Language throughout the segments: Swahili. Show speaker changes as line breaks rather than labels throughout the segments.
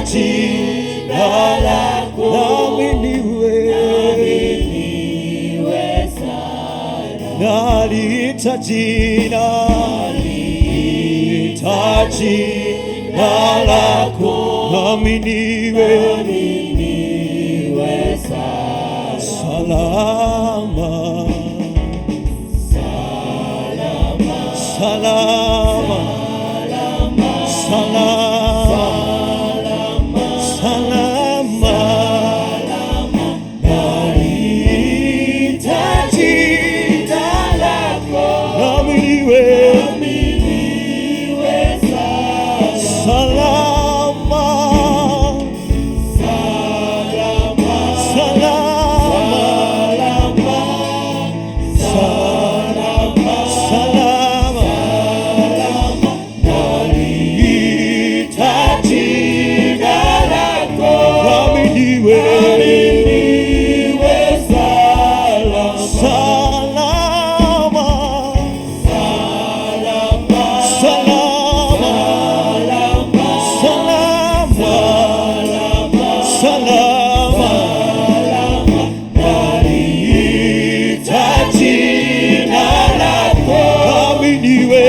Jina lako, nami niwe naliita jina, naliita jina lako, nami niwe salama, salama, salama, salama. Naliita jina lako, nami niwe salama, salama, salama, salama. Naliita jina lako, nami niwe salama, salama, salama, salama. Naliita jina lako, nami niwe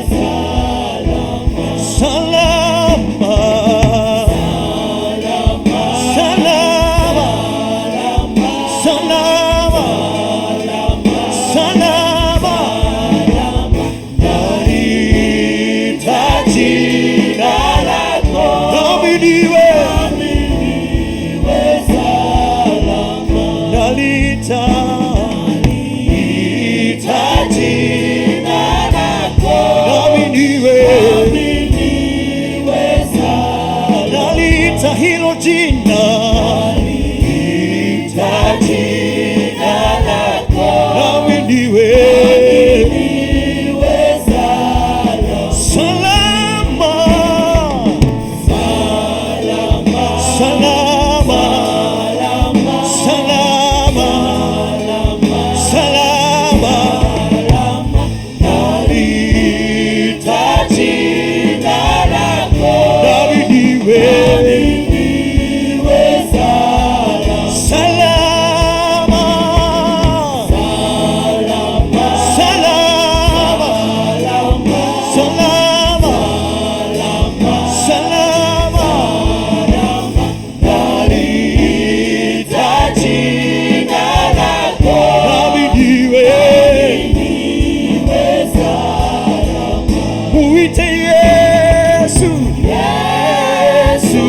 salama, salama, salama, salama. Naliita jina lako, nami niwe naliita, ita jina lako, nami niwe naliita hilo jina, naliita jina lako, nami niwe salama, salama, salama, salama. Naliita jina lako, nami niwe salama, salama, salama, salama. Naliita jina lako, nami niwe muite Yesu, Yesu,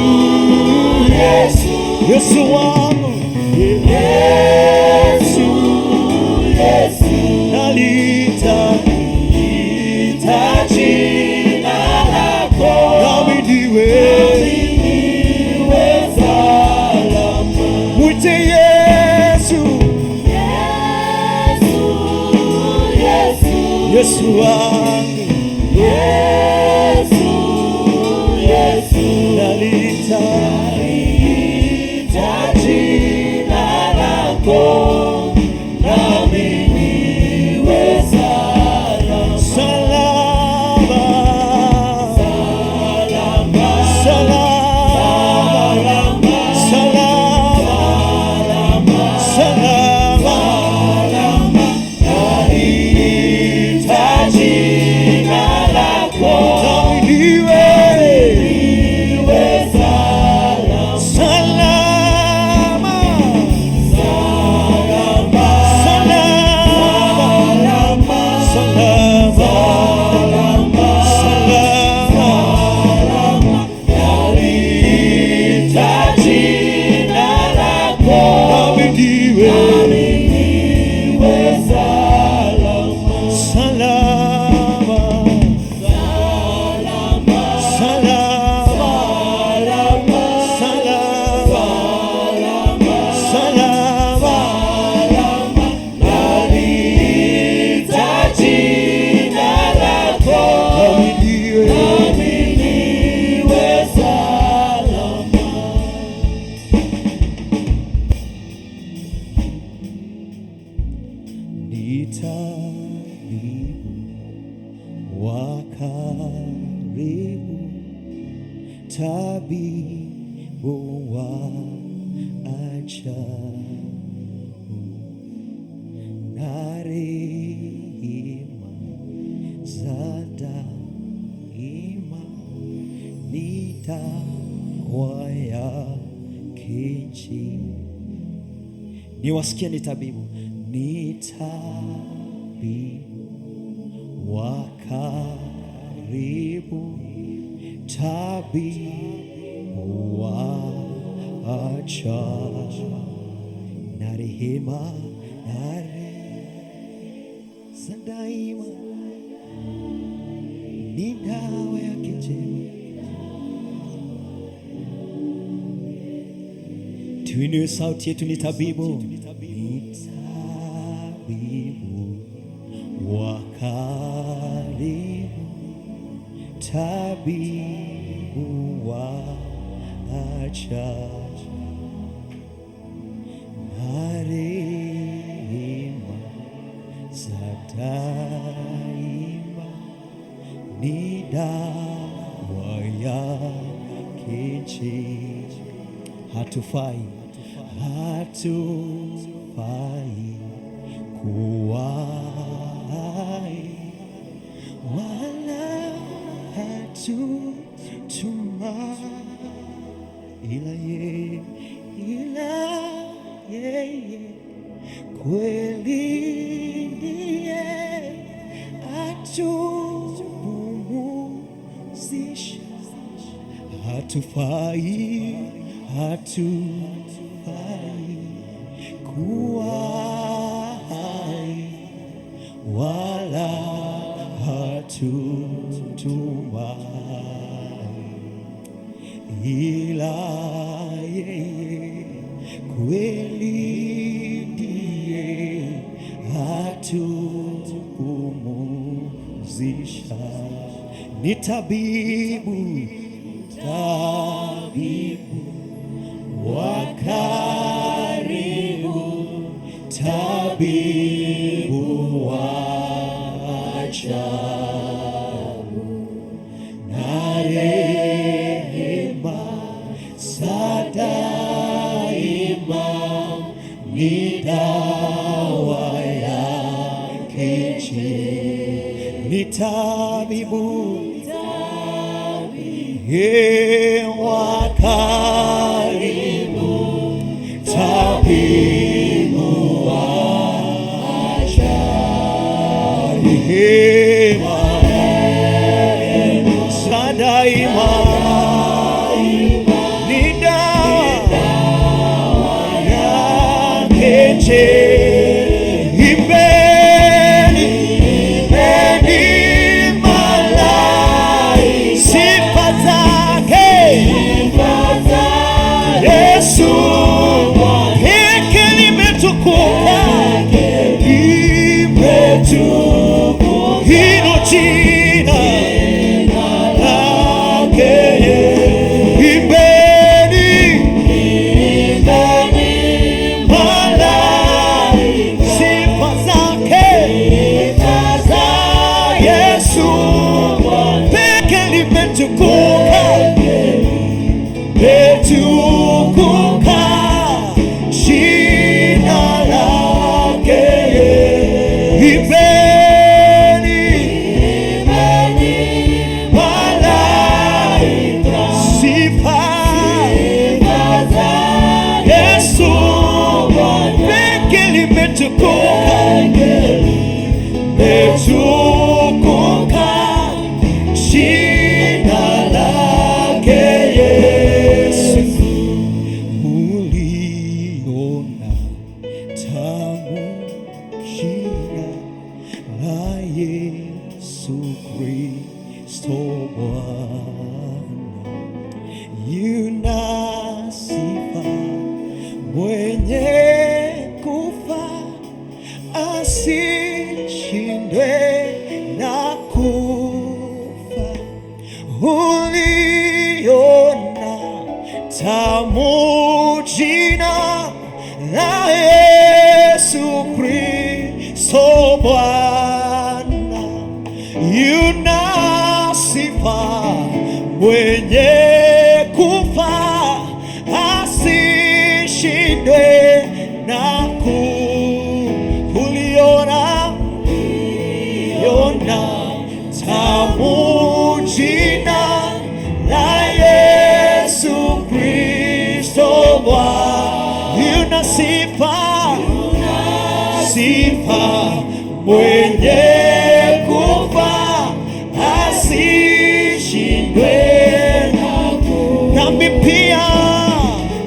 Yesu, Yesu wangu, Yesu, Yesu, naliita, ita jina lako, nami niwe muite Yesu, Yesu wangu, naliita, ita jina lako, nami niwe salama, salama, salama, salama. Naliita jina lako, nami niwe salama, salama, salama, salama. Naliita jina lako, nami niwe salama, salama, salama, salama. Naliita jina lako, nami niwe salama. Ni tabibu wa karibu, Tabibu wa ajabu na rehema za daima ni dawa yake njema. Niwasikie, ni tabibu, ni tabibu wa karibu, tabibu wa ajabu na rehema za daima ni dawa yake njema. Tuinue sauti yetu, ni tabibu, ni tabibu wa karibu, tabibu wa ajabu na rehema za daima ni dawa yake njema. Hatufai, hatufai kuwa hai wala hatutumai ila yeye, ila yeye kweli ndiye atupumzisha. Hatufai, hatufai kuwa hai wala hatutumai ila yeye kweli ndiye atupumzisha. Ni tabibu, tabibu wa karibu, tabibu wa ajabu na rehema za daima ni dawa yake njema. Ni tabibu wa karibu, tabibu wa ajabu, rehema za daima ni dawa yake njema. Imbeni, imbeni malaika sifa zake Yesu, peke limetukuka, limetukuka hilo jina lake. Imbeni malaika sifa zake Yesu, peke limetukuka, limetukuka jina lake. Imbeni malaika sifa Yesu, peke limetukuka, limetukuka jina lake Yesu. Uliona tamu jina la Yesu Kristo Bwana, yuna sifa mwenye kufa asishindwe na kufa. Uliona tamu jina la Yesu Kristo Bwana, yuna sifa mwenye Jina la Yesu Kristo Bwana. Una sifa, sifa, mwenye kufa asishindwe. Dhambi pia,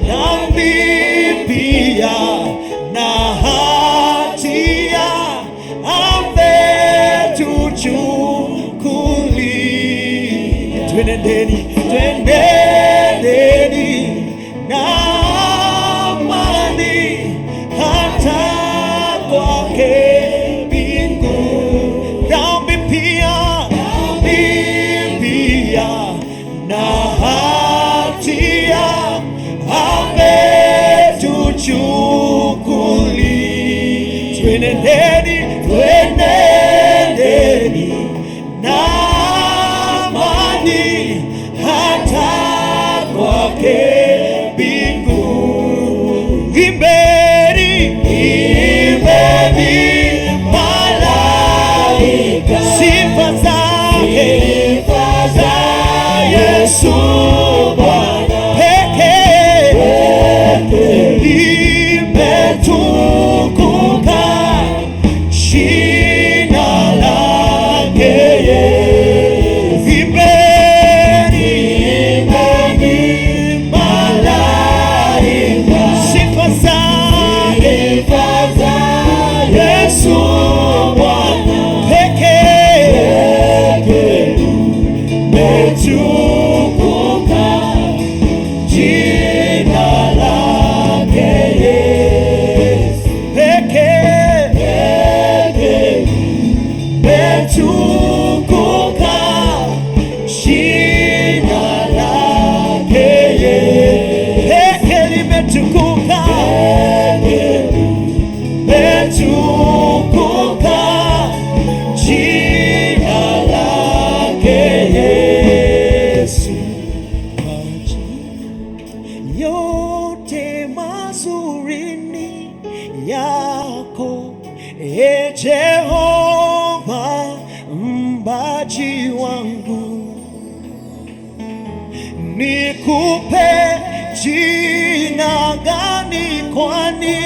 dhambi pia na hatia ametuchukulia. Twenendeni, twenendeni na amani hata kwake mbingu. Dhambi pia, dhambi pia na hatia ametuchukulia. Twenendeni, twenendeni na amani hata kwake mbingu. Imbeni, imbeni malaika, sifa zake, sifa za Yesu Bwana pekee limetukuka jina lake Yesu. Imbeni, imbeni malaika, sifa zake, sifa za Yesu Bwana pekee limetukuka jina lake Yesu pekee limetukuka jina lake Yesu pekee limetukuka, limetukuka jina lake Yesu. Yote mazuri ni yako, e Jehova mbaji wangu, nikupe jina gani? Kwani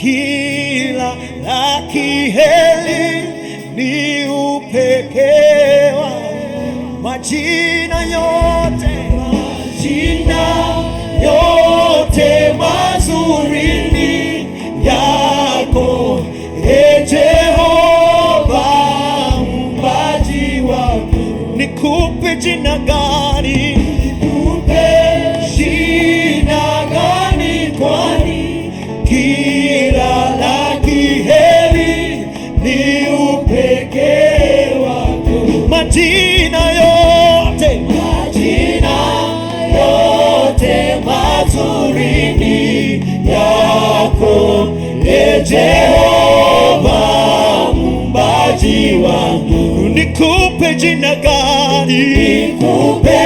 kila la kheri ni upekee wako. Majina yote, majina yote mazuri ni yako, e Jehova mbaji wangu, nikupe jina gani? Nikupe jina gani? Kwani kila la kheri ni upekee wako. Majina yote, majina yote mazuri ni yako, e Jehova mbaji wangu, nikupe jina gani? Nikupe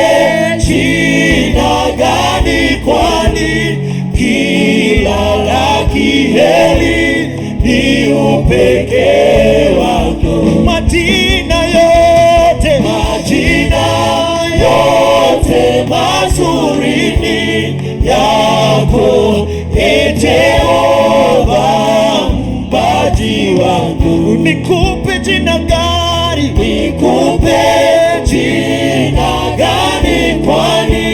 jina gani? Kwani kila la kheri ni upekee wako. Majina yote, majina yote mazuri ni yako, e Jehova mbaji wangu, nikupe jina gani? Nikupe jina gani? Kwani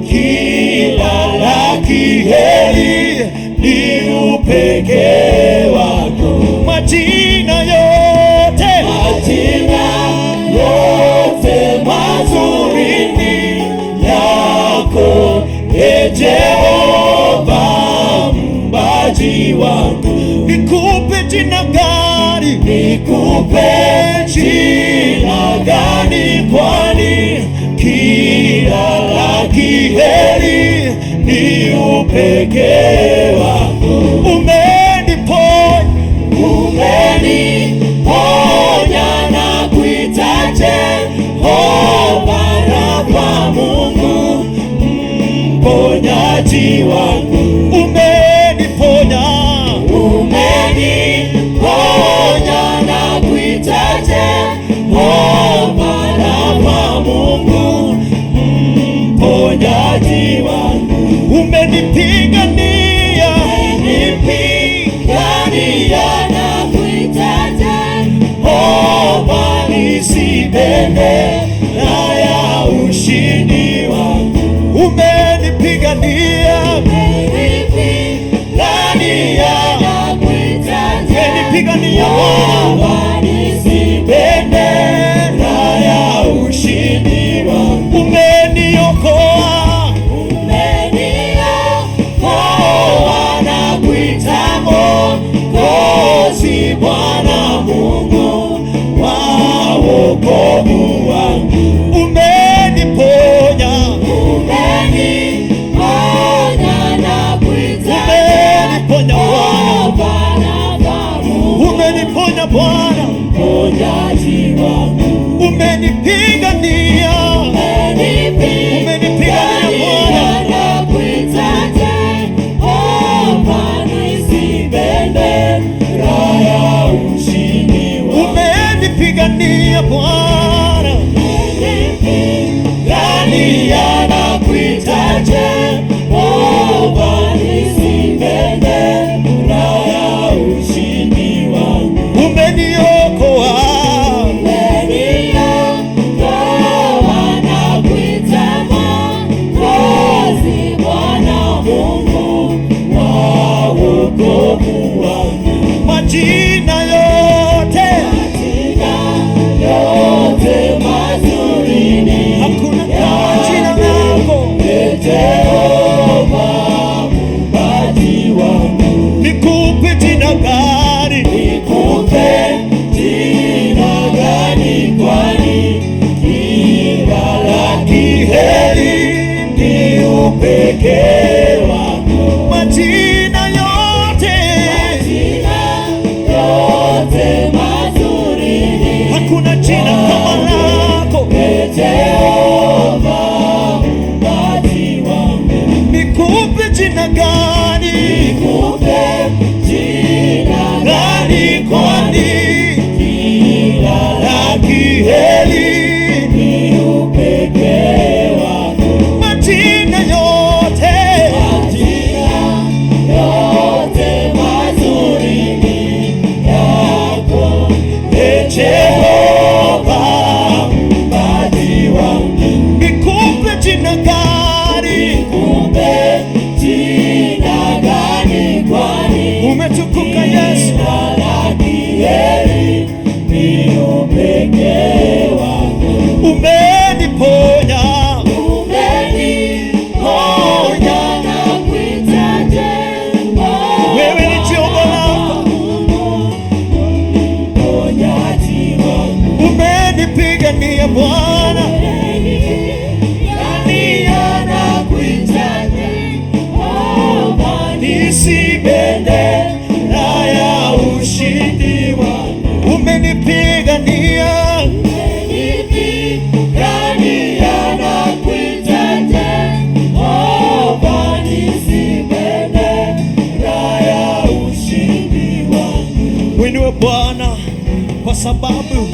kila la kheri ni upekee wako. Majina yote, majina yote mazuri ni yako, e Jehova mbaji wangu, nikupe jina gani? Nikupe jina gani? Kwani kila la kheri ni upekee wako. Umeniponya, umeniponya na kuita Jehova Rafa, Mungu mponyaji wangu. Umeniponya, umeniponya na kuita Jehova Rafa, Mungu mponyaji wangu. Umenipigania, umenipigania
Nakuita
Jehova nisi bendera ya ushindi wangu. Umenipigania, umenipigania, umenipigania Bwana, bendera ya ushindi wangu. Umeniokoa, umeniokoa nakuita Mwokozi, Bwana Mungu wa wokovu wangu. Umeniponya, umeniponya Bwana, umeniponya Bwana, umenipigania, umenipigania Bwana. Umenipigania Bwana, gania nakuita Jehova nisi bendera ya ushindi wangu. Umeniokoa, majina yote hakuna kama jina lako. Nikupe jina gani?
Nikupe jina gani kwani kila la
Heri
ni upekee wako.
Majina yote
Majina yote mazuri ni
hakuna jina kama lako.
Jehova muumbaji wangu.
Nikupe jina gani?
Nikupe jina
Gani kwani
kila
la kiheri
ni upekee wako.
Majina yote
Majina yote mazuri ni yako,
Jehova
muumbaji wangu.
Nikupe jina gani?
Nikupe jina gani kwani
Umetukuka Yesu.
jina la kiheri ni upekee wako.
Umeniponya,
Umeniponya nakuita Jehova.
Wewe ni Jehova Rafa.
Mponyaji wangu.
Umenipigania Bwana,
Umenipigania nakuita Jehova
nisi bendera ya ushindi wangu. Umenipigania,
Umenipigania nakuita Jehova nisi bendera ya ushindi wangu.
Mwinue Bwana kwa sababu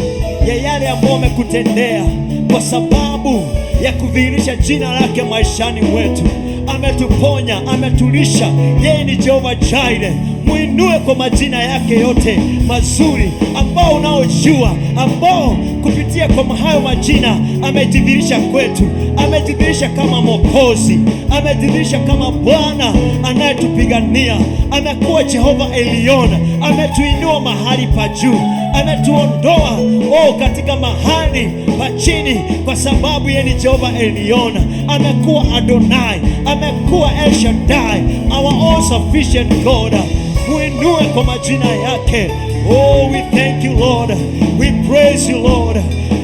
ya yale ambayo amekutendea, kwa sababu ya kudhihirisha jina lake maishani mwetu. Ametuponya, ametulisha. Yeye ni Jehova Jireh. Mwinue kwa majina yake yote mazuri ambao unaojua, ambao kupitia kwa hayo majina amejidhihirisha kwetu. Amejidhihirisha kama Mwokozi, amejidhihirisha kama Bwana anayetupigania. Amekuwa Jehova Eliona, ametuinua mahali pa juu, ametuondoa katika mahali pa chini, kwa sababu yeye ni Jehova Eliona. Amekuwa Adonai, amekuwa El Shaddai, our all sufficient God. Muinue kwa majina yake. Oh, we thank you Lord, we praise you Lord.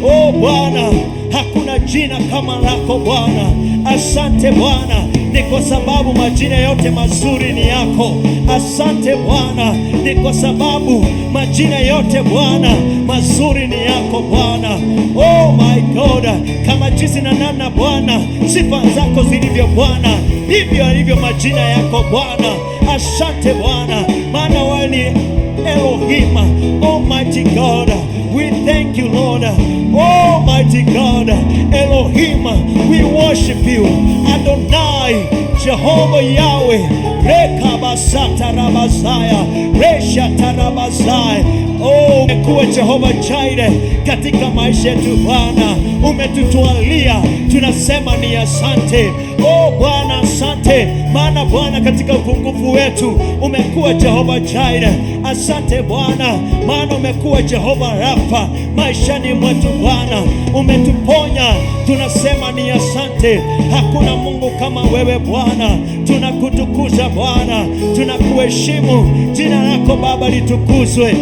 Oh Bwana, hakuna jina kama lako Bwana. Asante Bwana, ni kwa sababu majina yote mazuri ni yako. Asante Bwana, ni kwa sababu majina yote Bwana mazuri ni yako Bwana. Oh my God, kama jinsi na namna Bwana sifa zako zilivyo Bwana, Ndivyo alivyo majina yako Bwana. Asante Bwana, maana wewe ni Elohim, Almighty God. We thank you, Lord. Almighty God, Elohim, we worship you. Adonai, Jehovah Yahweh, Rekabasata Rabazaya, Reshata Rabazaya. Oh, umekuwa Jehova Jireh katika maisha yetu Bwana, umetutwalia, tunasema ni asante. Oh Bwana, asante, maana Bwana katika upungufu wetu umekuwa Jehova Jireh. Asante Bwana, maana umekuwa Jehova Rafa maishani mwetu Bwana, umetuponya, tunasema ni asante. Hakuna Mungu kama wewe Bwana, tunakutukuza Bwana, tunakuheshimu. Jina lako Baba litukuzwe.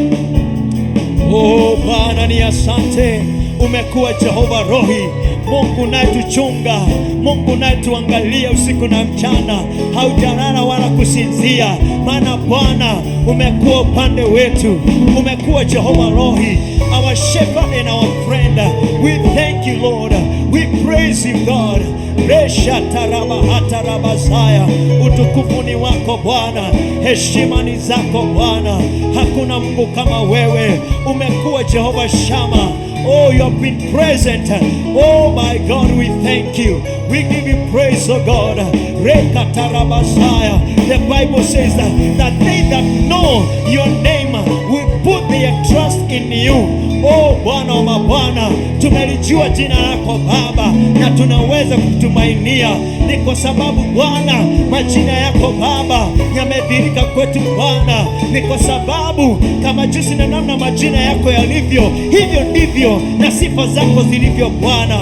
Oh Bwana, ni asante. Umekuwa Jehova Rohi, Mungu unayetuchunga, Mungu unayetuangalia usiku na mchana, haujalala wala kusinzia, maana Bwana umekuwa upande wetu. Umekuwa Jehova Rohi, our shepherd and our friend. We thank you, Lord. We praise you, God. Resha taraba hata rabazaya. Utukufu ni wako Bwana, heshima ni zako Bwana. Hakuna Mungu kama wewe. Umekuwa Jehova Shama. Oh, you have been present. Oh my God, we thank you. We give you praise, oh God. Rekatarabasaya. The Bible says that they that know your name will put their trust in you. Oh Bwana wa mabwana, tumelijua jina lako Baba na tunaweza kutumainia. Ni kwa sababu Bwana majina yako Baba yamedhihirika kwetu Bwana. Ni kwa sababu kama jinsi na namna majina yako yalivyo, hivyo ndivyo na sifa zako zilivyo Bwana.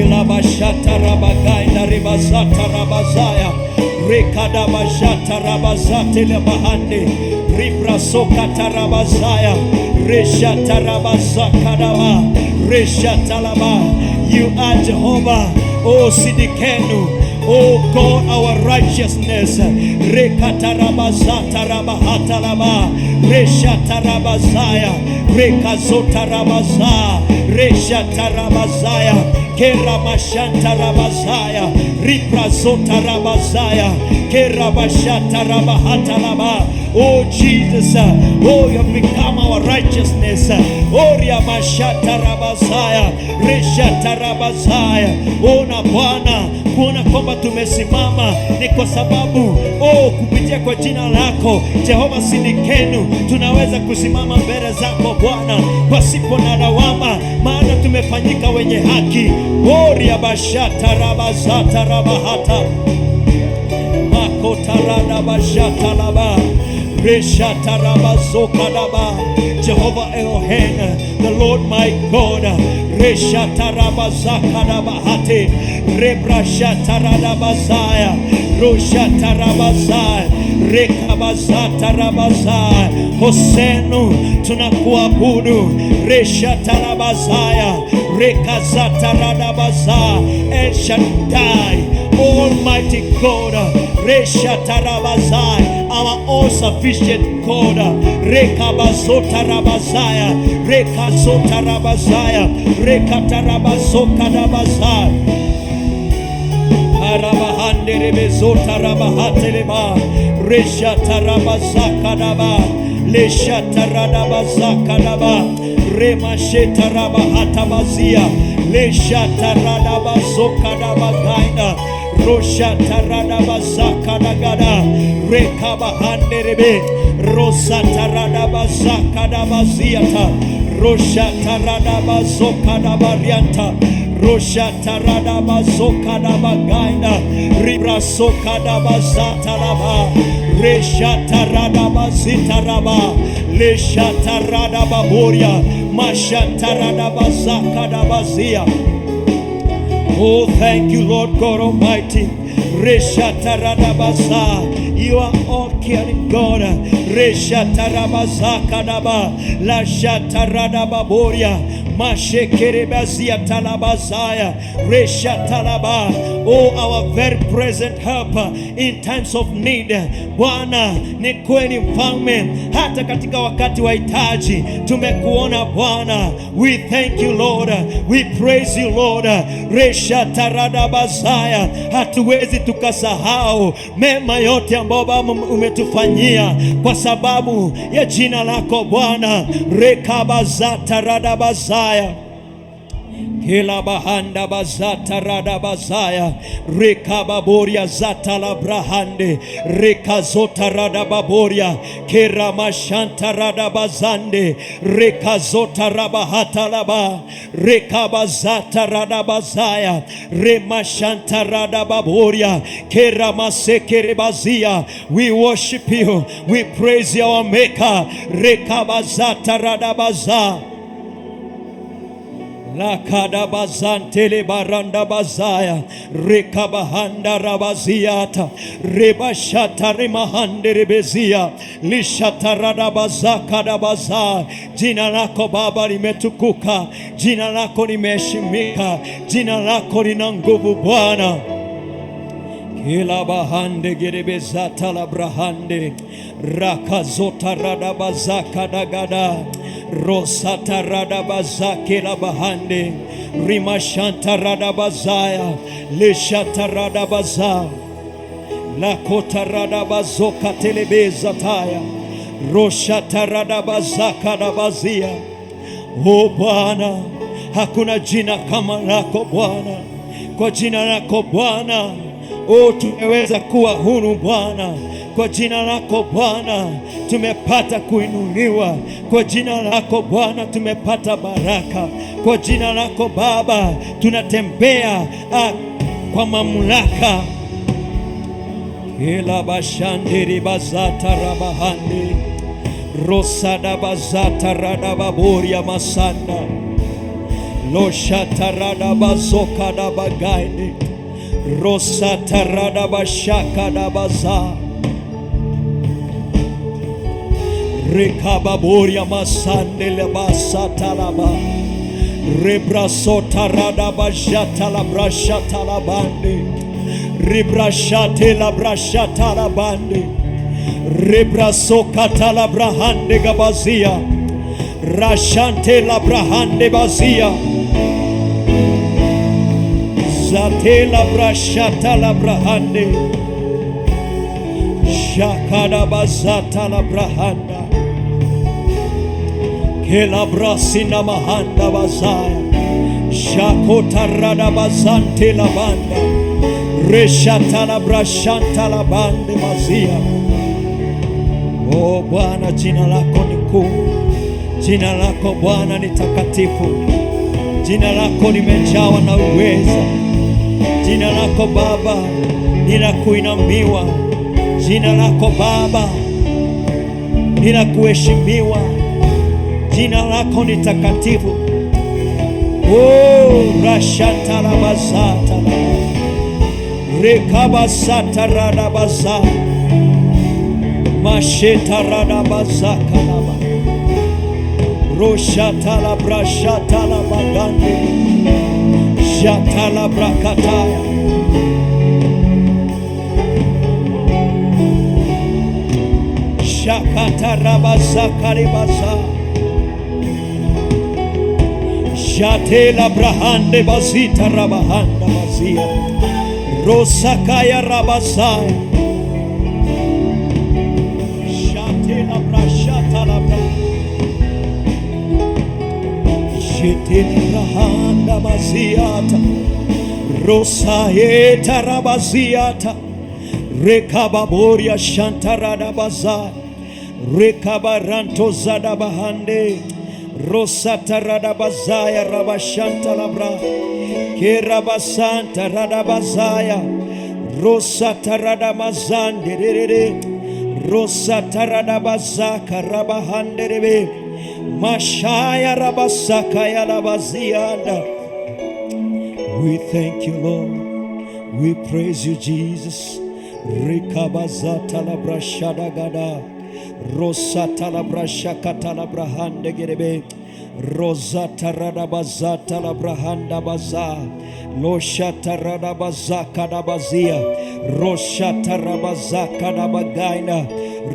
Ilabashata rabagaina ribazata rabazaya rekadabashata rabazate lebahande ribrasokata rabazaya reshata rabazakadaba reshatalaba. You are Jehovah, O Sidikenu, O God, our righteousness. Rekatarabazata rabahatalaba reshatarabazaya rekazotarabazaya reshatarabazaya keramashantarabazaya riprazotarabazaya kerabashatarabahatalaba. Oh Jesus, oh, you have become our righteousness. Oh riamashatarabazaya reshatarabazaya. Oh na Bwana, kuona kwamba tumesimama ni kwa sababu oh, kupitia kwa jina lako Jehova Sidikenu tunaweza kusimama mbele zako Bwana pasipo na lawama, maana tumefanyika wenye haki. Oh riabashatarabazata makotaradabashatalaba reshatarabazokadaba. Jehovah Elohim, the Lord my God, reshatarabazakadabahate rebrashatarabazaya roshatarabazaya rekabazatarabazaya. Hosenu, tunakuabudu reshatarabazaya rekazataradabaza. El Shaddai, Almighty God, reshatarabazaya, our all sufficient God, rekabazotarabazaya rekazotarabazaya rekatarabazokadabazaya arabahanderebezotarabahatereba reshatarabazakadaba leshatarabazakadaba remashetarabahatabazia leshatarabazokadabagaina roshatarabazakadagada rekabahanderebe rosatarabazakadabaziata roshatarabazokadabarianta roshatarabazokadabagaina ribrasokadabazatalaba reshataradabazitaraba leshataradababoria mashatarabazakadabazia. Oh, thank you, Lord God Almighty. Reshataradabaza. You are all caring God. Reshatarabazakadaba. Lashataradababoria. Mashekerebazia talabazaya resha talaba. Oh, our very present helper in times of need. Bwana ni kweli mfalme, hata katika wakati wa hitaji tumekuona Bwana. We thank you Lord, we praise you Lord. Resha taradabazaya, hatuwezi tukasahau mema yote ambayo Baba umetufanyia kwa sababu ya jina lako Bwana. Rekabazata radabazaya Kila bahanda bazata radabazaya rekababoria zata labrahande rekazota radababoria keramashanta radabazande rekazota rabahata laba rekabazata radabazaya remashanta radababoria keramasekerebazia. We worship you, we praise our maker. Rekabazata radabaza Lakadabazantele baranda bazaya rekabahanda rabaziata rebashata remahande rebezia lishatarada. Jina lako Baba limetukuka, jina lako limeheshimika, jina lako lina nguvu Bwana. Kila bahande gerebezata la brahande rakazota radabazaka dagada rosata radabazake la bahande rimashanta radabazaya leshata radabaza lakota radabazoka telebeza taya roshata radabazaka dabazia. O Bwana, hakuna jina kama lako Bwana. Kwa jina lako Bwana, o tumeweza kuwa huru Bwana. Kwa jina lako Bwana tumepata kuinuliwa. Kwa jina lako Bwana tumepata baraka. Kwa jina lako Baba tunatembea kwa mamlaka. Kila bashandiri bazata rabahande rosada bazata radababoria masanda loshata radabazoka dabagaini rosata radabashaka dabaza rekababoria masande lebasata laba rebrasota radabajata labrashata labande ribrashate labrashata labande rebrasokata labrahande gabazia rashante labrahande bazia zate labrashata labrahande shakada bazata labrahanda kelabrasina mahanda bazaya shakota radabazante labanda reshata labrashanta labande mazia. O Bwana, jina lako ni kuu, jina lako Bwana ni takatifu, jina lako limejawa na uweza, jina lako Baba ni la kuinamiwa, jina lako Baba ni la kuheshimiwa, jina lako ni takatifu. Oh, rashata labazata rekabasata radabaza masheta radabazaka laba roshata labrashata labagande shata labrakataya shakata rabazaka rebaza shate labrahande bazita rabahanda bazia rosakaya rabazaya shate labrashata labra shete labrahanda baziata rosaeta rabaziata rekababoria shantarada baza rekabaranto zadabahande rosatarada bazaya rabashanta labra kerabasanta radabazaya rosatarada mazande rere rosatarada bazaka rabahande rebe mashaya rabasakaya labazianda. We thank you Lord, we praise you Jesus. Rikabazata labrashada gada rosata labrashakata labrahande gerebe Rosata radabazata labrahanda baza. Loshata radabazaka dabazia. Roshata rabazaka dabagaina.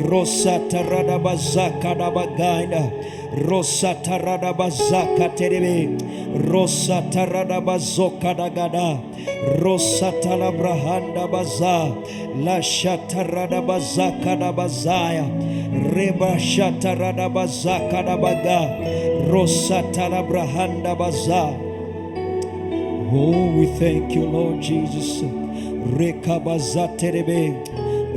Rosata radabazaka dabagaina. Rosata radabazaka terebe. Rosata radabazoka dagada. Rosata labrahanda baza. La shata radabazaka dabazaya. Reba shata radabazaka dabaga. Rosata labrahanda baza. Oh, we thank you, Lord Jesus. Rekabazaterebe.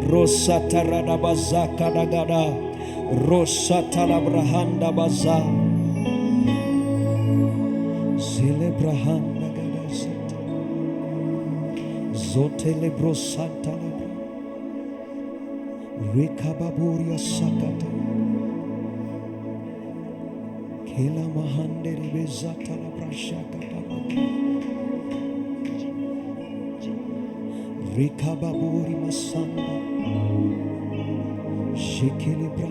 Rosata radabazaka dagada. Rosata labrahanda baza. Zelebrahanda gadasata. Zotele santa labra. Rekababuria sakata. Kela mahandere bezata labrashakata. Rekababuri masanda. Shekelebra.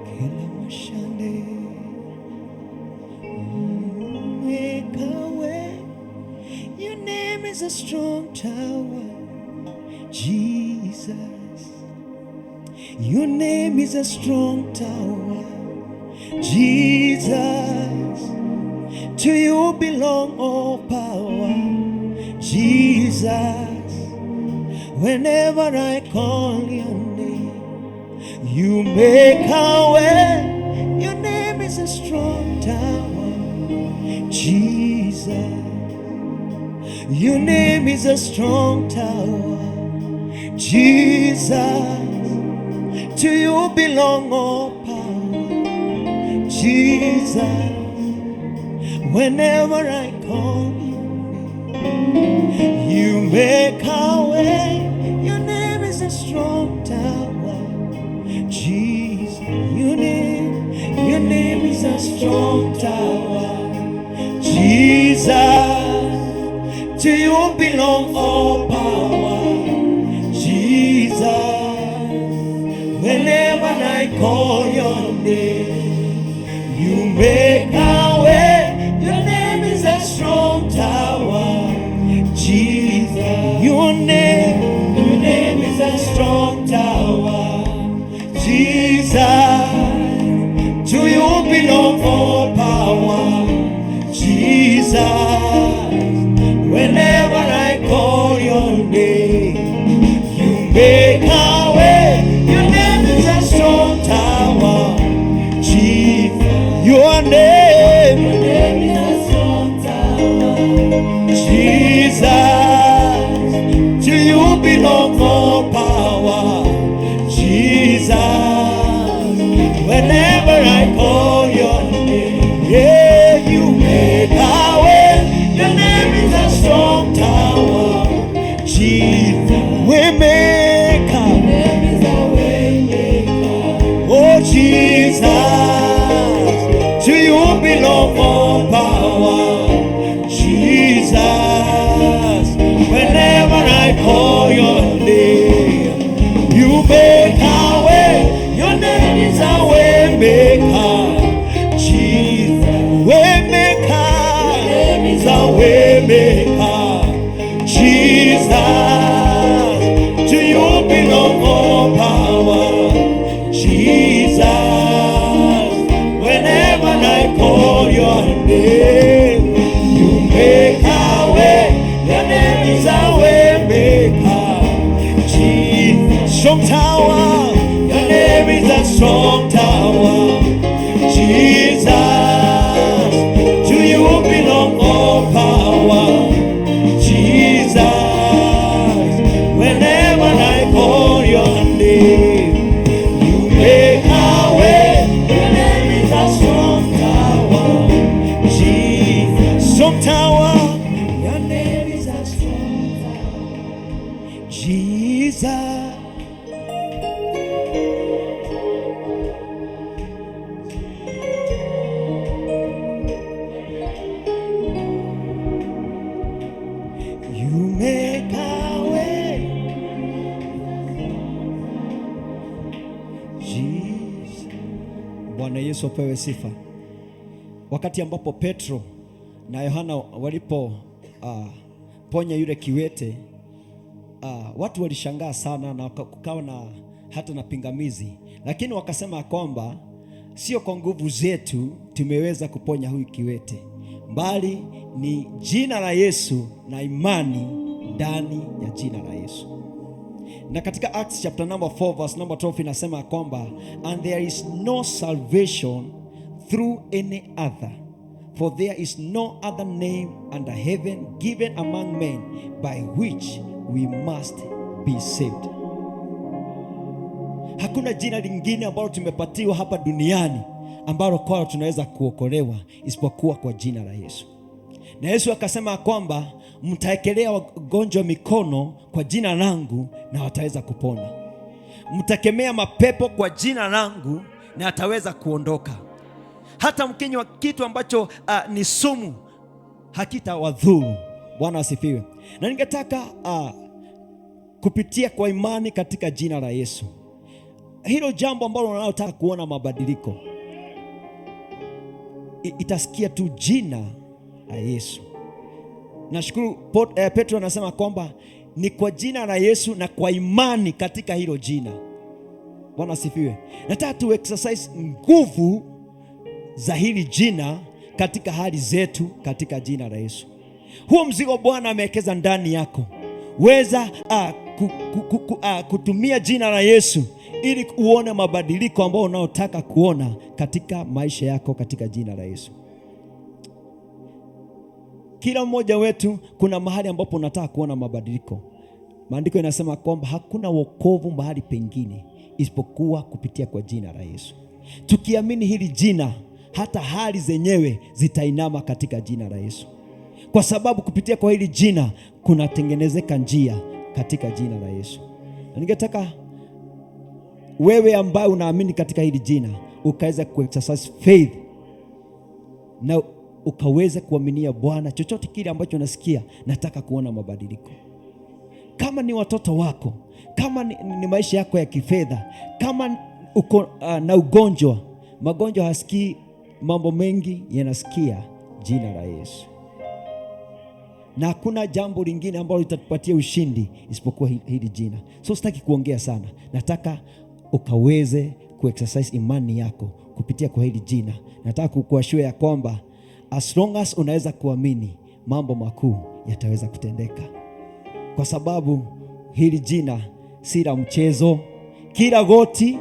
Kela mashande. Make a way. Your name is a strong tower, Jesus. Your name is a strong tower, Jesus. To you belong all power, Jesus. Whenever I call your name, you make a way. Your name is a strong tower, Jesus. Your name is a strong tower, Jesus. To you belong all power, Jesus. Whenever I call you, you make a way. Your name is a strong tower, Jesus. Your name is a strong tower, Jesus. To you belong all power, Jesus. Whenever I call your name, you make a way. Your name is a strong tower, Jesus. Your name is a strong tower, Jesus. To you belong all power, Jesus. Whenever I call your name, you make a way. Your name is a strong tower, Jesus. Your name
is a strong tower,
Jesus. To you belong all power, Jesus. Whenever I call your name, yeah, you make a way. Your name is a strong tower, Jesus. We make a
Your name is a way maker.
Oh, Jesus, to you belong all power, Jesus. Whenever I call your name, you make a way. Your name is a way maker, Yesu apewe sifa. Wakati ambapo Petro na Yohana walipo ponya yule kiwete, watu walishangaa sana na kukawa na hata na pingamizi, lakini wakasema kwamba sio kwa nguvu zetu tumeweza kuponya huyu kiwete, bali ni jina la Yesu na imani ndani ya jina la Yesu. Na katika Acts chapter number 4 verse number 12 inasema kwamba, "And there is no salvation through any other, for there is no other name under heaven given among men by which we must be saved." Hakuna jina lingine ambalo tumepatiwa hapa duniani ambalo kwalo tunaweza kuokolewa isipokuwa kwa jina la Yesu. Na Yesu akasema kwamba mtaekelea wagonjwa mikono kwa jina langu na wataweza kupona. Mtakemea mapepo kwa jina langu na ataweza kuondoka. Hata mkinywa kitu ambacho ni sumu hakitawadhuru. Bwana asifiwe. Na ningetaka kupitia kwa imani katika jina la Yesu, hilo jambo ambalo unalotaka kuona mabadiliko, itasikia tu jina la Yesu. Nashukuru Petro anasema kwamba ni kwa jina la Yesu na kwa imani katika hilo jina. Bwana asifiwe. Nataka tu exercise nguvu za hili jina katika hali zetu katika jina la Yesu. Huo mzigo Bwana amewekeza ndani yako, weza kutumia jina la Yesu ili uone mabadiliko ambayo unaotaka kuona katika maisha yako katika jina la Yesu. Kila mmoja wetu kuna mahali ambapo unataka kuona mabadiliko. Maandiko inasema kwamba hakuna wokovu mahali pengine isipokuwa kupitia kwa jina la Yesu. Tukiamini hili jina, hata hali zenyewe zitainama katika jina la Yesu, kwa sababu kupitia kwa hili jina kunatengenezeka njia katika jina la Yesu. Na ningetaka wewe ambaye unaamini katika hili jina ukaweza kuexercise faith na ukaweza kuaminia Bwana chochote kile ambacho unasikia, nataka kuona mabadiliko. Kama ni watoto wako, kama ni maisha yako ya kifedha, kama uko na ugonjwa, magonjwa hasikii mambo mengi, yanasikia jina la Yesu. Na hakuna jambo lingine ambalo litatupatia ushindi isipokuwa hili jina. So sitaki kuongea sana, nataka ukaweze kuexercise imani yako kupitia kwa hili jina. Nataka kukuashua ya kwamba as long as unaweza kuamini, mambo makuu yataweza kutendeka, kwa sababu hili jina si la mchezo. Kila goti,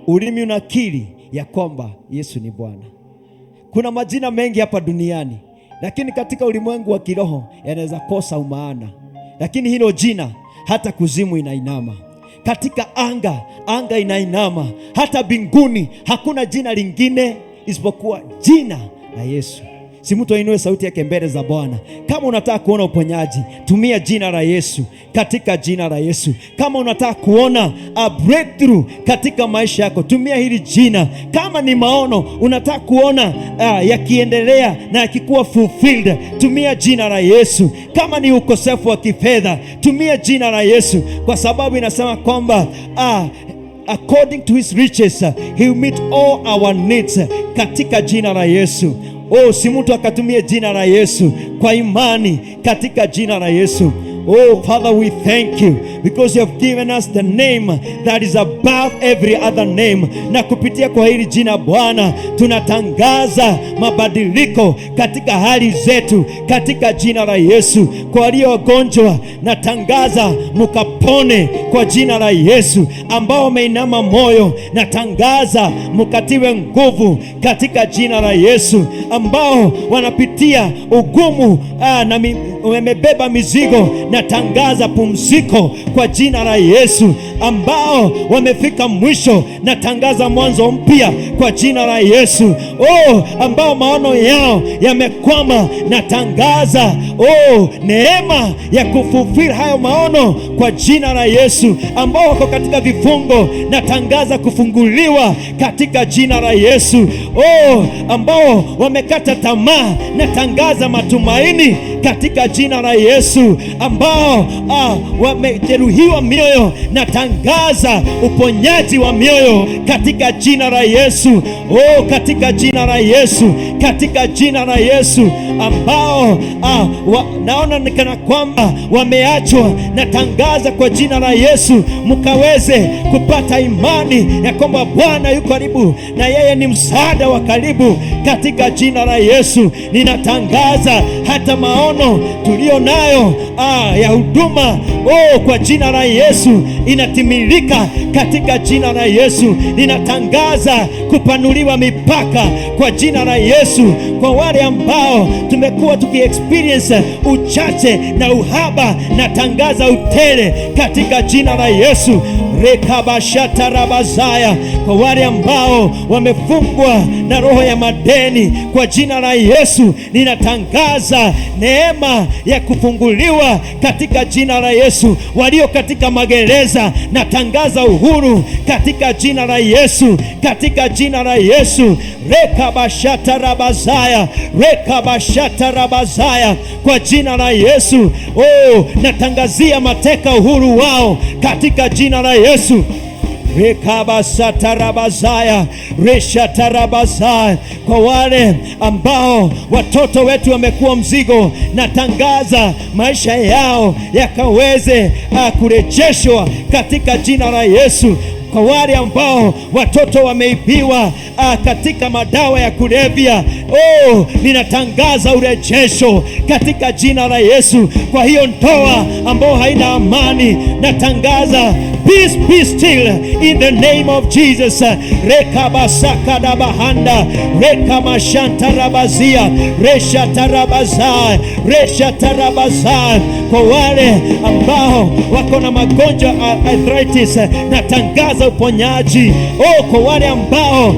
ulimi unakiri ya kwamba Yesu ni Bwana. Kuna majina mengi hapa duniani, lakini katika ulimwengu wa kiroho yanaweza kosa umaana, lakini hilo jina hata kuzimu inainama, katika anga, anga inainama, hata mbinguni hakuna jina lingine isipokuwa jina la Yesu. Si mtu ainue sauti yake mbele za Bwana. Kama unataka kuona uponyaji, tumia jina la Yesu, katika jina la Yesu. Kama unataka kuona a breakthrough katika maisha yako, tumia hili jina. Kama ni maono unataka kuona yakiendelea na yakikuwa fulfilled, tumia jina la Yesu. Kama ni ukosefu wa kifedha, tumia jina la Yesu, kwa sababu inasema kwamba according to his riches he will meet all our needs katika jina la Yesu. Oh, si mtu akatumie jina la Yesu kwa imani katika jina la Yesu. Oh, Father, we thank you because you have given us the name that is above every other name. Na kupitia kwa hili jina Bwana, tunatangaza mabadiliko katika hali zetu katika jina la Yesu. Kwa walio wagonjwa, natangaza mukapone kwa jina la Yesu. Ambao wameinama moyo, natangaza mukatiwe nguvu katika jina la Yesu. Ambao wanapitia ugumu na wamebeba mizigo, natangaza pumziko kwa jina la Yesu. Ambao wamefika mwisho, natangaza mwanzo mpya kwa jina la Yesu. Oh, ambao maono yao yamekwama, natangaza oh, neema ya kufulfill hayo maono kwa jina la Yesu. Ambao wako katika vifungo, natangaza kufunguliwa katika jina la Yesu. Oh, ambao wamekata tamaa, natangaza matumaini katika jina la Yesu. Ambao wamejeruhiwa mioyo, natangaza uponyaji wa mioyo katika jina la Yesu. Oh, katika jina la Yesu, katika jina la Yesu. Ambao naona ni kana kwamba wameachwa, natangaza kwa jina la Yesu mkaweze kupata imani ya kwamba Bwana yuko karibu na yeye ni msaada wa karibu katika jina la Yesu. Ninatangaza hata maono tulio nayo ya huduma, oh, kwa jina la Yesu inatimilika katika jina la Yesu. Ninatangaza kupanuliwa mipaka kwa jina la Yesu. Kwa wale ambao tumekuwa tukiexperience uchache na uhaba, natangaza utele katika jina la Yesu. Rekabashatarabazaya. Kwa wale ambao wamefungwa na roho ya madeni, kwa jina la Yesu ninatangaza neema ya kufunguliwa katika jina la Yesu. Walio katika magereza, natangaza uhuru katika jina la Yesu, katika jina la Yesu. Rekabashatarabazaya, rekabashatarabazaya, kwa jina la Yesu. Oh, natangazia mateka uhuru wao katika jina la Yesu. Rekabasatarabazaya, reshatarabazaya. Kwa wale ambao watoto wetu wamekuwa mzigo, natangaza maisha yao yakaweze kurejeshwa katika jina la Yesu. Kwa wale ambao watoto wameibiwa katika madawa ya kulevya, oh, ninatangaza urejesho katika jina la Yesu. Kwa hiyo ndoa ambao haina amani, natangaza peace be still in the name of Jesus. Rekabasakadabahanda, rekamashantarabazia, reshatarabazai, reshatarabazai. Kwa wale ambao wako na magonjwa arthritis, natangaza uponyaji. Oh, kwa wale ambao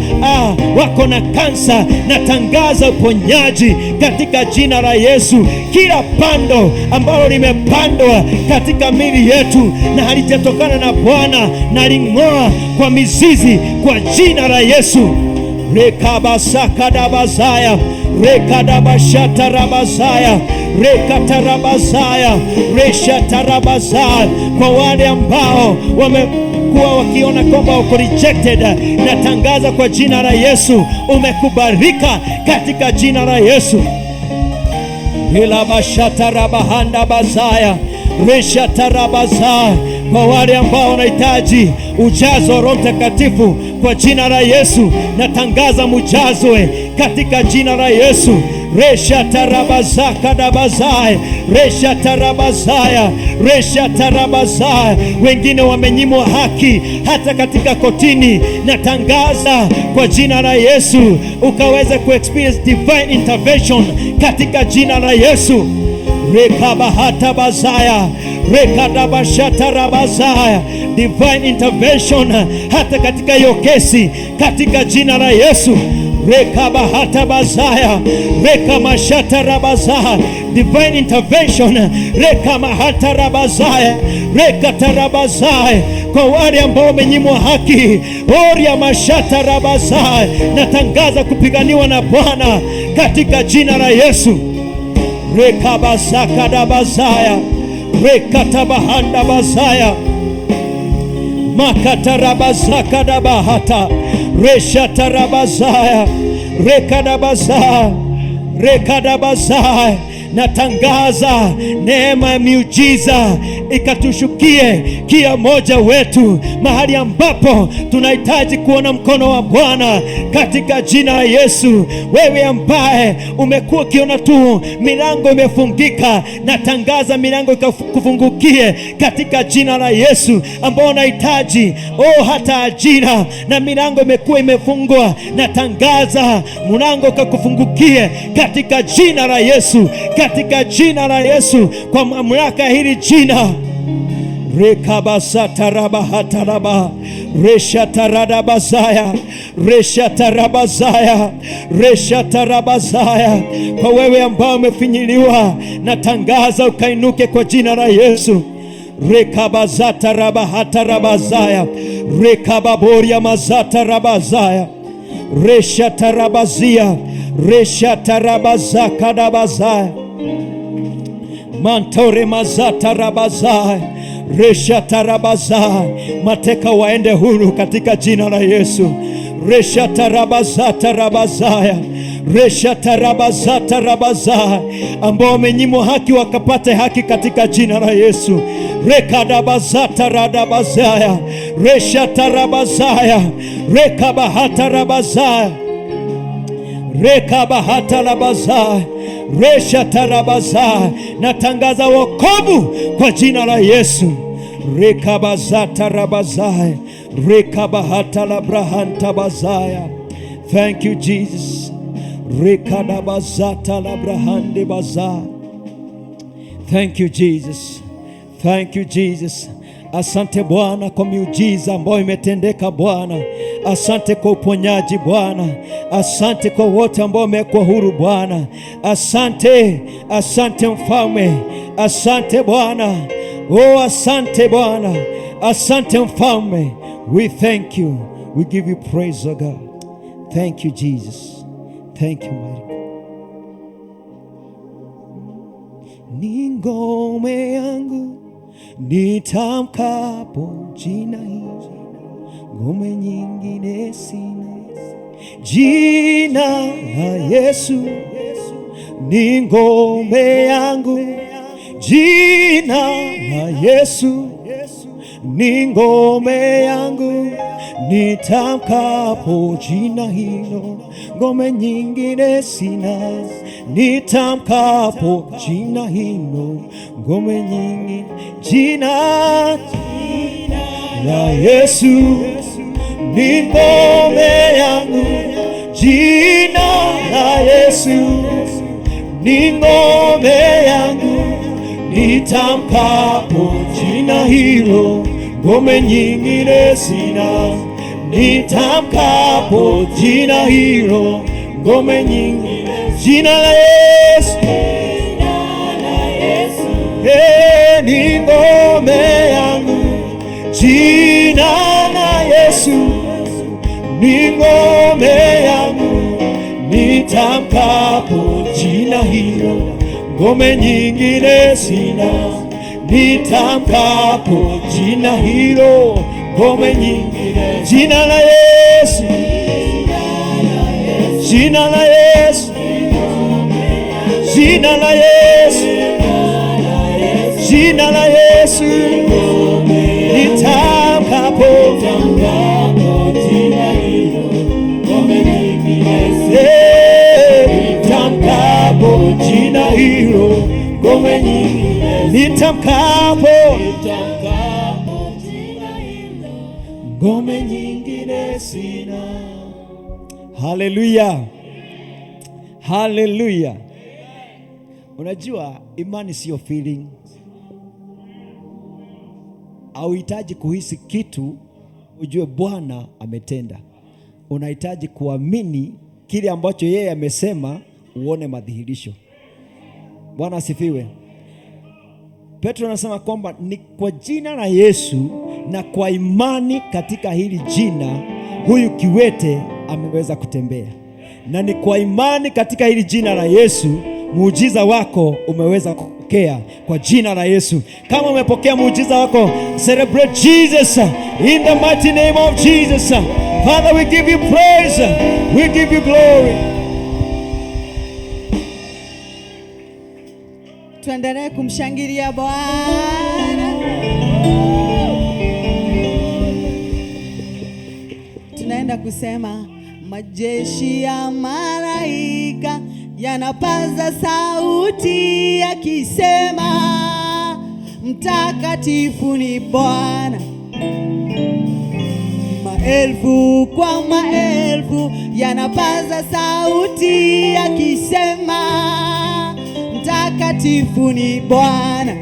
wako na kansa, natangaza uponyaji katika jina la Yesu. Kila pando ambalo limepandwa katika miili yetu na halijatokana na Bwana, naling'oa kwa mizizi kwa jina la Yesu. Rekabasakadabazaya, rekadabashatarabazaya, rekatarabazaya, reshatarabazaya. Kwa wale ambao wamekuwa wakiona kwamba uko rejected, natangaza kwa jina la Yesu umekubalika katika jina la Yesu. Ilabashatarabahanda bazaya, reshatarabazaya. Kwa wale ambao wanahitaji ujazo wa Roho Mtakatifu kwa jina la Yesu, natangaza mujazwe katika jina la Yesu. Reshatarabazakadabazaya, reshatarabazaya, reshatarabazaya. Wengine wamenyimwa haki hata katika kotini, natangaza kwa jina la Yesu ukaweze kuexperience divine intervention katika jina la Yesu. Rekabahatabazaya, rekadabashatarabazaya, divine intervention hata katika hiyo kesi katika jina la Yesu. Rekabahatabazaya, rekamashatarabazaya, divine intervention, rekamahatarabazaya, rekatarabazaya. Kwa wale ambao wamenyimwa haki, oria mashatarabazaya, natangaza kupiganiwa na Bwana katika jina la Yesu. Rekabazakadabazaya, rekatabahandabazaya, makatarabazakadabahata, reshatarabazaya, rekadabazaya, rekadabazaya. Natangaza neema ya miujiza ikatushukie kila mmoja wetu mahali ambapo tunahitaji kuona mkono wa Bwana katika jina la Yesu. Wewe ambaye umekuwa ukiona tu milango imefungika, natangaza milango ikakufungukie katika jina la Yesu. Ambao unahitaji oh, hata ajira na milango imekuwa imefungwa, natangaza mlango ukakufungukie katika jina la Yesu, katika jina la Yesu, kwa mamlaka ya hili jina. Rekabasatarabahataraba, Reshatarabazaya, reshatarabazaya, reshatarabazaya. Kwa wewe ambao umefinyiliwa, natangaza ukainuke kwa jina la Yesu. Rekabazata rabahata rabazaya, rekababoria mazata rabazaya, reshatarabazia, reshatarabazakadabazaya, mantore mazata rabazaya, reshatarabazaya. Mateka waende huru katika jina la Yesu. Reshatarabazata rabazaya, reshatarabazata rabazaya. Ambao wamenyimwa haki wakapate haki katika jina la Yesu. Rekadabazata radabazaya, reshatarabazaya, rekabahata rabazaya, rekabahatarabazaya, reshatarabazaya. Natangaza wokovu kwa jina la Yesu. Rekabazatarabazaya, rekabahatalabrahantabazaya. Thank you, Jesus. Rekadabazatalabраhandebazaya. Thank you, Jesus. Thank you, Jesus. Asante Bwana kwa miujiza ambayo imetendeka Bwana. Asante kwa uponyaji Bwana. Asante kwa wote ambao wamewekwa huru Bwana. Asante, asante Mfalme. Asante Bwana. Oh, asante Bwana. Asante Mfalme. We thank you. We give you praise, O God. Thank you, Jesus. Thank you, mighty God. Ni ngome yangu nitamkapo jina hili, ngome nyingine sina. Jina la Yesu ni ngome yangu, jina la Yesu ni ngome yangu, nitamkapo jina hilo, ngome nyingine sina. Nitamkapo jina hilo, ngome nyingine, jina la Yesu ni ngome yangu, jina la Yesu ni ngome yangu, nitamkapo jina hilo, ngome nyingine sina. Nitamkapo jina hilo, ngome nyingine, jina la Yesu, ni ngome yangu, jina la Yesu ni ngome yangu, nitamkapo jina hilo, ngome nyingine sina. Nitamkapo jina hilo, ngome nyingine, jina la Yesu, jina la Yesu, jina la Yesu, jina la Yesu, nitamkapo nitamkapo jina hilo, ngome nyingine, nitamkapo ngome nyingine sina. Haleluya, haleluya. Unajua imani sio feeling. Hauhitaji kuhisi kitu ujue Bwana ametenda. Unahitaji kuamini kile ambacho yeye amesema, uone madhihirisho. Bwana asifiwe. Petro anasema kwamba ni kwa jina la Yesu na kwa imani katika hili jina huyu kiwete ameweza kutembea. Na ni kwa imani katika hili jina la Yesu muujiza wako umeweza kupokea kwa jina la Yesu. Kama umepokea muujiza wako, celebrate Jesus in the mighty name of Jesus. Father, we give you praise. We give you glory.
Tuendelee kumshangilia Bwana. Tunaenda kusema majeshi ya malaika yanapaza sauti yakisema, mtakatifu ni Bwana. Maelfu kwa maelfu yanapaza sauti yakisema, mtakatifu ni Bwana.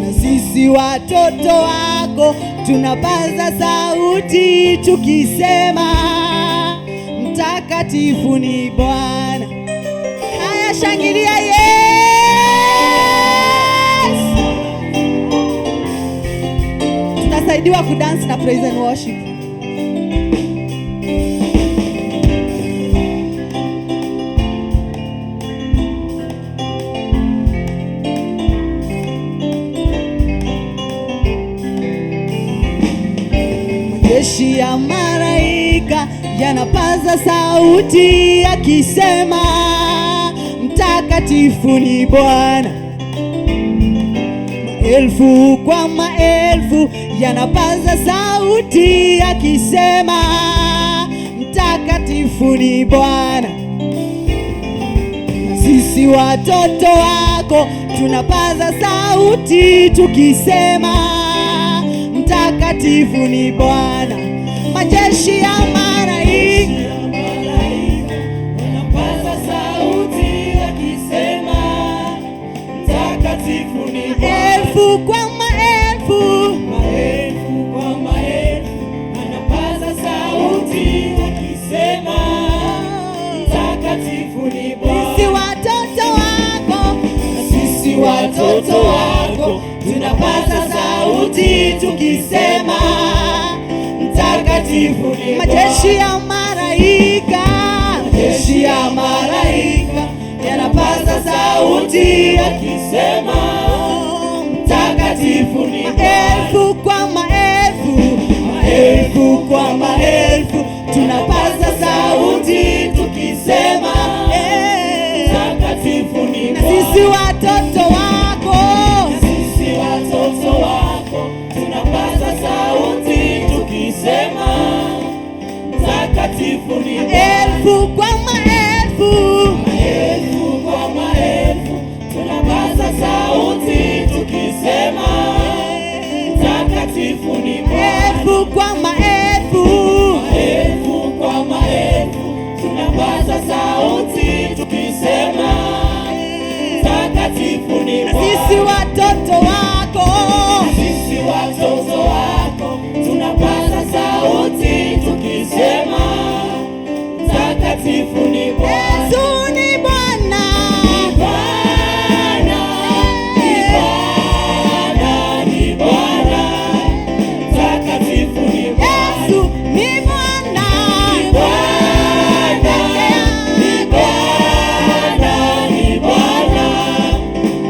Na sisi watoto wako tunapaza sauti tukisema, mtakatifu ni Bwana. Haya, shangilia Yesu. Tutasaidiwa kudance na praise and worship. Majeshi ya malaika yanapaza sauti yakisema, mtakatifu ni Bwana. Maelfu kwa maelfu yanapaza sauti yakisema, mtakatifu ni Bwana. Na sisi watoto wako tunapaza sauti tukisema, mtakatifu ni Bwana. Majeshi ya malaika
wanapaza sauti wakisema, mtakatifu ni Bwana.
Maelfu kwa maelfu,
maelfu kwa maelfu anapaza sauti wakisema, mtakatifu ni Bwana.
Sisi watoto wako,
sisi watoto wako tunapaza sauti tukisema, mtakatifu ni Bwana.
Majeshi ya malaika,
majeshi ya malaika yanapaza sauti yakisema, mtakatifu ni Bwana.
Maelfu kwa maelfu,
maelfu kwa maelfu tunapaza sauti tukisema, mtakatifu ni
Na
Bwana.
sisi watoto wako,
sisi watoto wako tunapaza sauti tukisema, mtakatifu ni Bwana.
Maelfu kwa maelfu,
maelfu kwa maelfu tunapaza sauti tukisema, mtakatifu ni Bwana.
Maelfu kwa maelfu,
maelfu kwa maelfu tunapaza sauti tukisema, mtakatifu ni
Na
Bwana.
sisi watoto wako,
sisi watoto wako tunapaza sauti tukisema, mtakatifu ni Bwana.
Yesu ni Bwana.
Bwana, ni Bwana, ni Bwana, mtakatifu ni Bwana.
Yesu ni Bwana.
Bwana, ni Bwana, ni Bwana,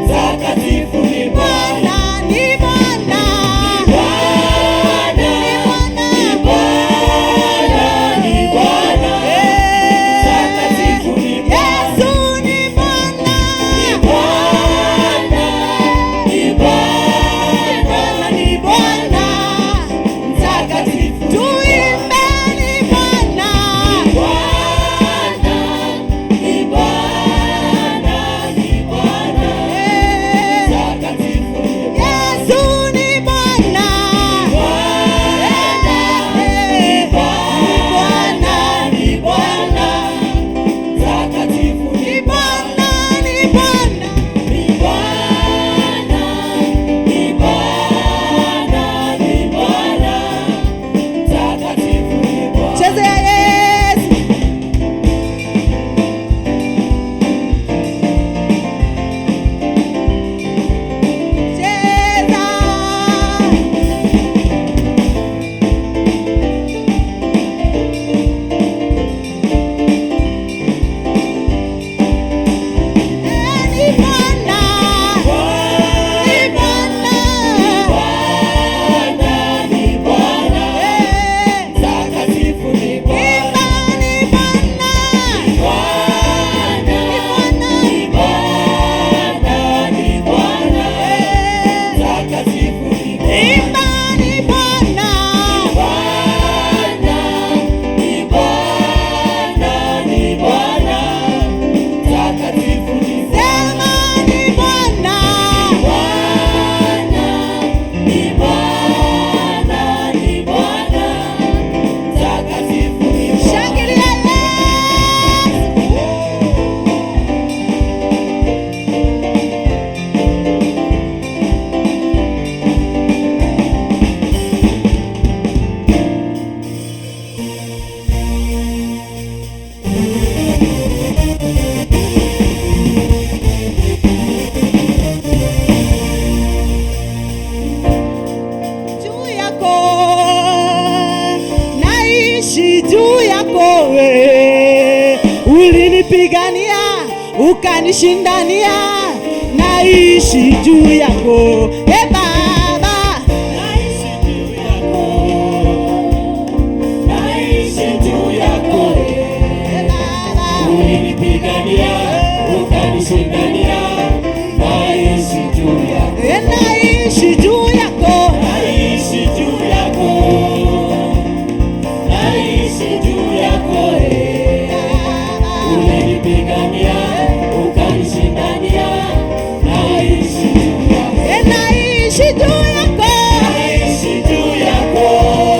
mtakatifu ni Bwana.
Bwana ni Bwana.
Bwana, ni Bwana, ni Bwana, mtakatifu
Ulinipigania, ukanishindania, naishi juu yako. E Baba,
Naishi juu yako, naishi juu yako.
E Baba,
Ulinipigania, ukanishindania, naishi juu yako.
E naishi juu yako.
Naishi juu yako, naishi juu yako. Ulinipigania, ukanishindania, naishi juu yako.
E naishi juu yako.
Naishi juu yako,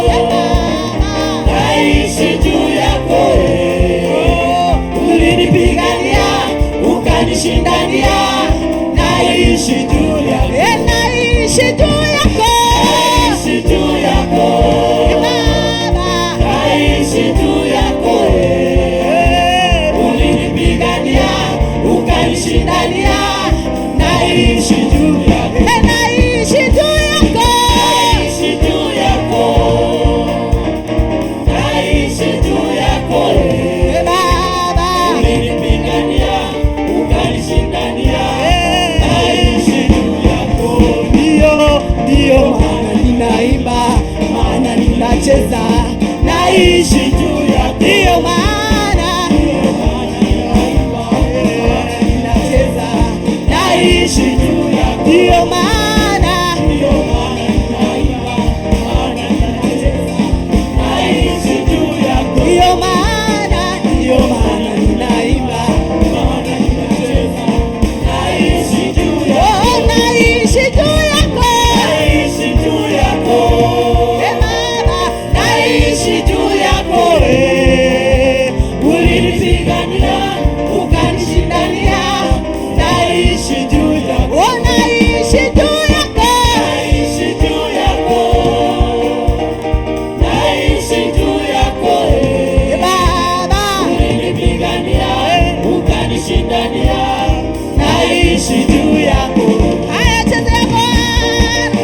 E Baba,
naishi juu yako. Ulinipigania, ukanishindania, naishi juu yako.
E naishi juu yako.
Naishi juu yako,
E Baba,
naishi juu yako. Ulinipigania, ukanishindania, naishi juu yako.
E naishi juu yako.
Naishi juu yako, naishi juu yako.
E Baba,
Ulinipigania, ukanishindania, naishi juu yako.
Ndio, ndio maana ninaimba, maana ninacheza, naishi
Juu yako.
Ndio maana
Ndio maana ninaimba, maana
ninacheza, naishi
juu yako.
Ndio maana
Ndio maana ninaimba, maana ninacheza, naishi juu yako.
ndio maana ndio maana ninaimba,
Maana ninacheza, naishi juu yako.
oh, naishi juu yako.
Naishi juu yako.
E Baba,
Naishi juu yako. Ulinipigania, ukanishindania, naishi juu yako.
oh, naishi juu yako.
Naishi juu yako. Naishi juu yako.
E Baba,
Ulinipigania, ukanishindania, naishi juu yako.
Haya, chezea Bwana.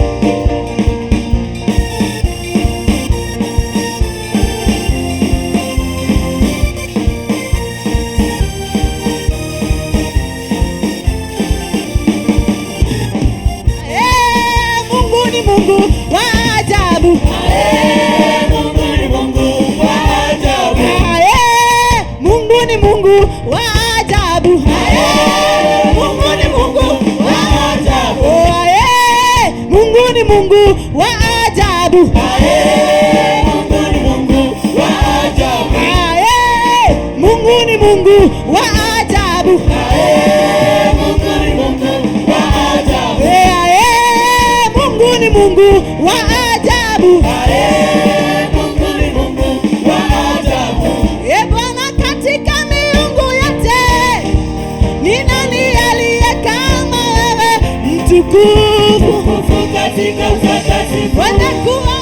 Eh, Mungu ni Mungu wa ajabu.
Ae, Mungu ni Mungu wa ajabu.
Eh, Mungu ni Mungu wa ajabu. Eh, Mungu ni Mungu wa
ajabu.
Oh, eh, Mungu ni Mungu wa ajabu.
Ae, Mungu ni Mungu wa ajabu.
Eh, Mungu ni Mungu wa ajabu.
Ae, Mungu ni Mungu wa ajabu.
Eh, Mungu ni Mungu wa ajabu.
Ae, Mungu ni Mungu wa ajabu.
E Bwana, katika miungu yote ni nani aliye kama wewe, mtukufu
Mtukufu katika utakatifu,
mwenye kuokoa,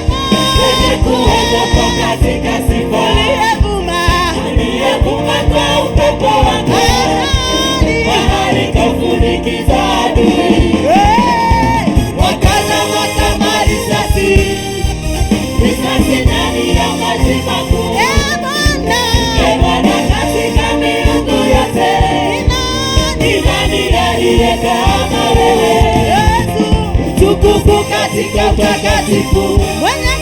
mwenye kuokoa katika sifa,
uliyevuma
aliyevuma kwa upepo wake,
bahari,
bahari kafunikiza adui.
Eh,
Wakazama kama risasi, risasi ndani ya maji makuu.
E Bwana,
E Bwana, katika miungu yote,
ni nani
ni nani aliye kama wewe?
Yesu
Mtukufu katika utakatifu,
mwenye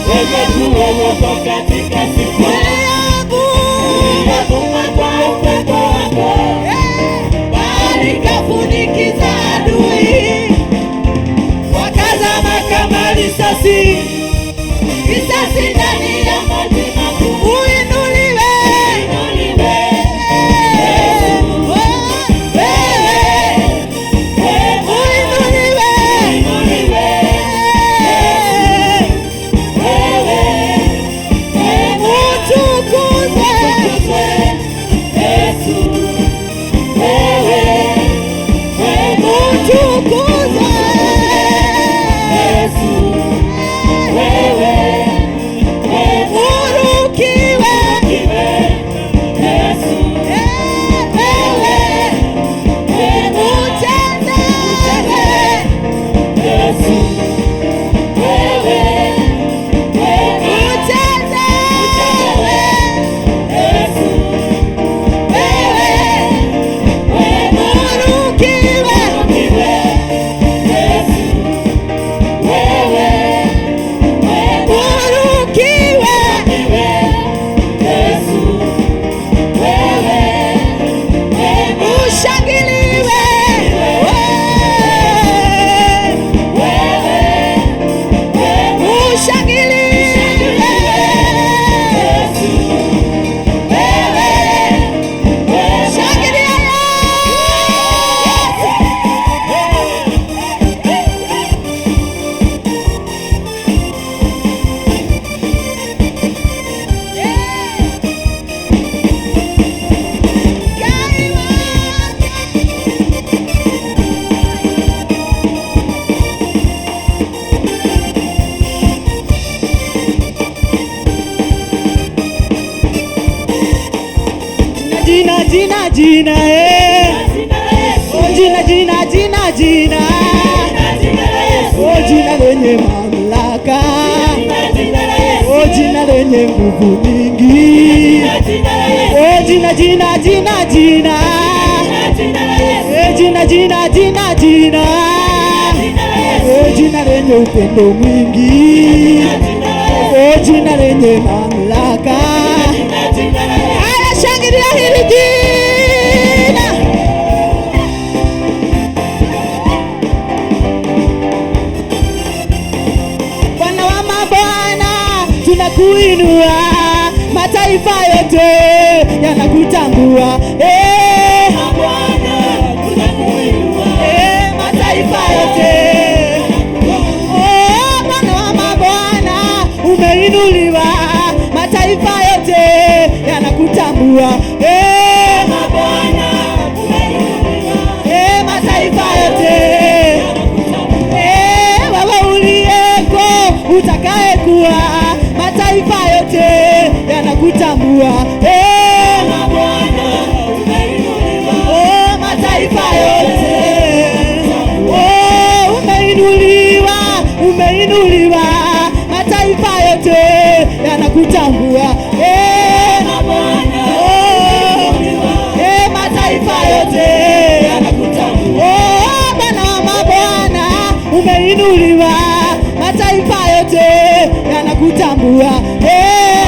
mwenye
kuokoa,
kuokoa katika sifa,
uliyevuma
uliyevuma kwa upepo wako,
Eh,
bahari kafunikiza adui. Wakazama kama risasi, risasi ndani ya maji makuu.
uinuliwe.
Inuliwe,
Oh, wewe
wewe,
uinuliwe.
inuliwe, wewe, wewe.
jina jina jina eh. Oh jina jina jina jina. Oh jina lenye mamlaka. Oh jina lenye nguvu nyingi. Oh jina jina jina jina. Eh jina jina jina jina. Oh jina lenye upendo mwingi. Oh jina lenye mamlaka. Haya, shangilia hili jina. Bwana wa mabwana, tunakuinua, mataifa yote yanakutambua. Eh, eh, mataifa yote. Oh, Bwana wa mabwana, umeinuliwa, mataifa yote yanakutambua. Eh, eh, mataifa yote. Eh, wewe uliyeko utakayekuwa, mataifa yote yanakutambua. Eh, oh, mataifa yote. Oh, umeinuliwa, umeinuliwa, mataifa yote yanakutambua. Eh, oh, eh, mataifa yote yanakutambua. Oh, Bwana wa mabwana, umeinuliwa, mataifa yote yanakutambua. Eh,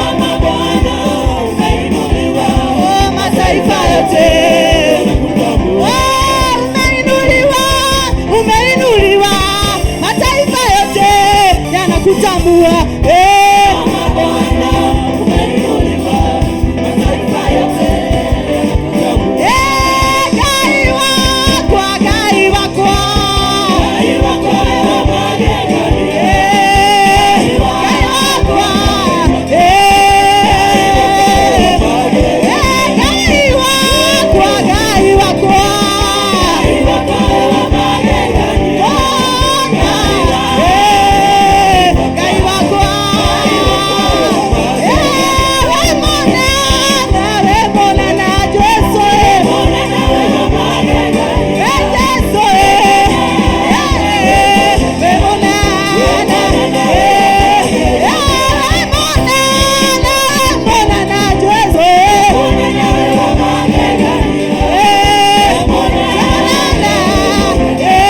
oh, mataifa yote. Oh, umeinuliwa, umeinuliwa, mataifa yote yanakutambua. Eh, eh, Ngai wakwa, Ngai wakwa. Eh, Ngai wakwa. Eh, eh, Ngai wakwa, Ngai wakwa. Bwana, eh, Ngai wakwa. Eh, we monana, we monana, Jesu, eh. Eh, Jesu, eh. Eh, we monana, eh. Eh, we monana, we monana, Jesu, eh. Eh, monana, eh.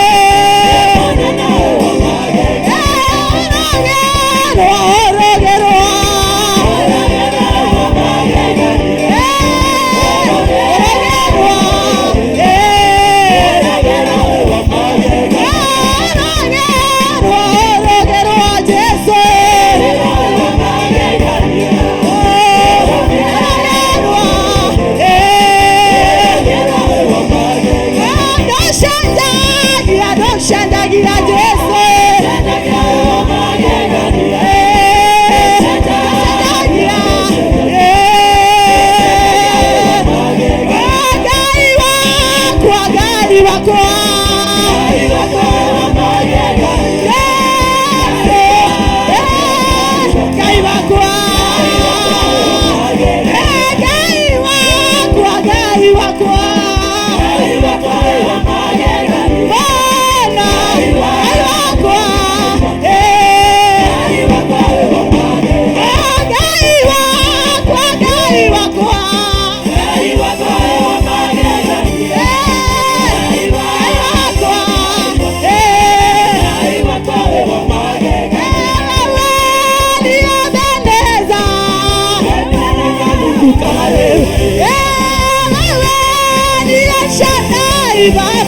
Baba.